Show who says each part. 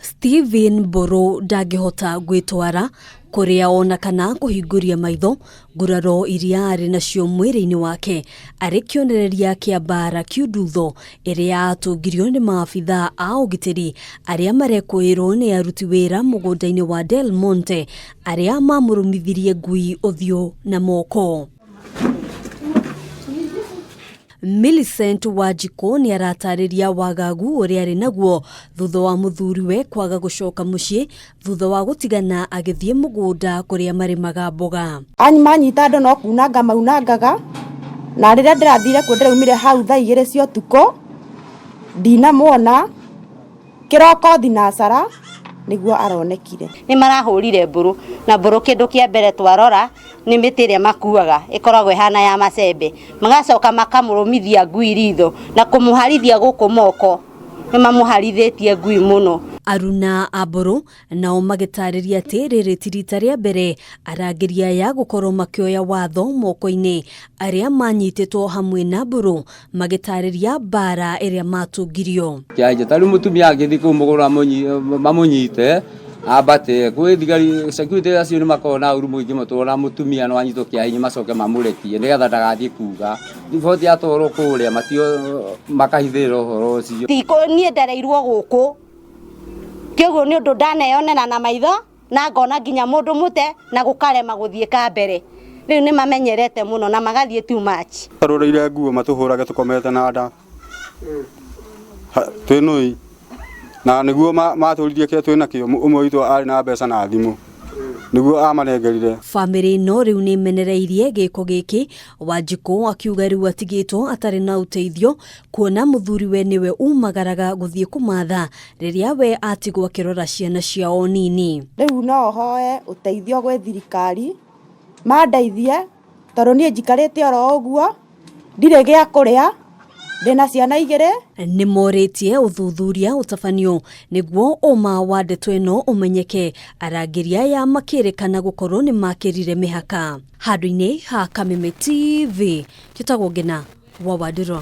Speaker 1: Stephen Mbũrũ ndangĩhota gwĩtwara kũrĩa ona kana kũhingũria maitho nguraro iria arĩ nacio mwĩrĩ-inĩ wake arĩ kĩonereria kĩa mbara kiundutho ĩrĩa atũngirio nĩ maabitha a ũgitĩri arĩa marekũĩrwo nĩ aruti wĩra mũgũnda-inĩ wa Del Monte arĩa mamũrũmithirie ngui ũthiũ na moko. Millicent Wanjikũ nĩ aratarĩria wagagu ũrĩa arĩ naguo thutha wa mũthuriwe kwaga gũcoka mũciĩ thutha wa gũtigana agĩthiĩ mũgũnda kũrĩa marĩmaga mboga.
Speaker 2: Anyi manyita andũ no kunanga maunangaga na rĩrĩa ndĩrathire kuo ndĩraumire hau thaa 2 cia ũtukũ ndinamwona. Kĩroko thinacara nĩguo aronekire.
Speaker 3: Nĩ marahũrire mbũrũ na mbũrũ kĩndũ kĩa mbere twarora nĩ mĩtĩ ĩrĩa makuaga ĩkoragwo ĩhana ya macembe, magacoka makamũrũmithia ngui ritho na kũmũharithia gũkũ moko, nĩ mamũharithĩtie ngui mũno.
Speaker 1: Aruna a Mbũrũ nao magĩtarĩria atĩ rĩrĩ ti rita rĩa mbere arangĩri aya gũkorwo makĩoya watho moko-inĩ arĩa manyitĩtwo hamwe na Mbũrũ magĩtarĩria mbara ĩrĩa matũngirio.
Speaker 4: Kĩanja ta rĩu mũtumia angĩthiĩ kũu mũgũrũ mamũnyite ambate kwĩ thigari security acio nĩ makoragwo na ũru mũingĩ mũno tondũ ona mũtumia no anyitwo kĩa hinya macoke mamũrekie nĩgetha ndagathiĩ kuga riboti yatwarwo kũrĩa matio makahithĩrĩra ũhoro ũcio.
Speaker 3: Niĩ ndereirwo gũkũ kĩoguo nĩ ũndũ ndaneyonera na maitho na ngona nginya mũndũ mũte na gũkarema gũthiĩ ka mbere. Rĩu nĩ mamenyerete mũno na magathiĩ too much.
Speaker 5: Tarũrĩire nguo matũhũrage tũkomete na nda twĩ nũi na nĩguo matũririe kĩrĩa twĩ nakĩo, ũmwe witũ arĩ na mbeca na thimũ nĩguo amanengerire.
Speaker 1: Bamĩrĩ ĩno rĩu nĩ ĩmenereirie gĩko gĩkĩ, Wanjikũ akiuga rĩu atigĩtwo atarĩ na ũteithio kuona mũthuriwe nĩwe umagaraga gũthiĩ kũmatha rĩrĩa we atigwo akĩrora ciana ciao nini.
Speaker 2: Rĩu no hoe ũteithio gwĩ thirikari mandeithie tondũ niĩ njikarĩte oro ũguo ndirĩ gĩa kũrĩa ndĩna ciana 2.
Speaker 1: Nĩ morĩtie ũthuthuria ũtabanio nĩguo ũma wa ndeto ĩno ũmenyeke, arangĩri aya makĩrĩkana gũkorwo nĩ makĩrire mĩhaka. Handũ-inĩ ha Kameme TV, njĩtagwo Ngĩna wa Wandirũ.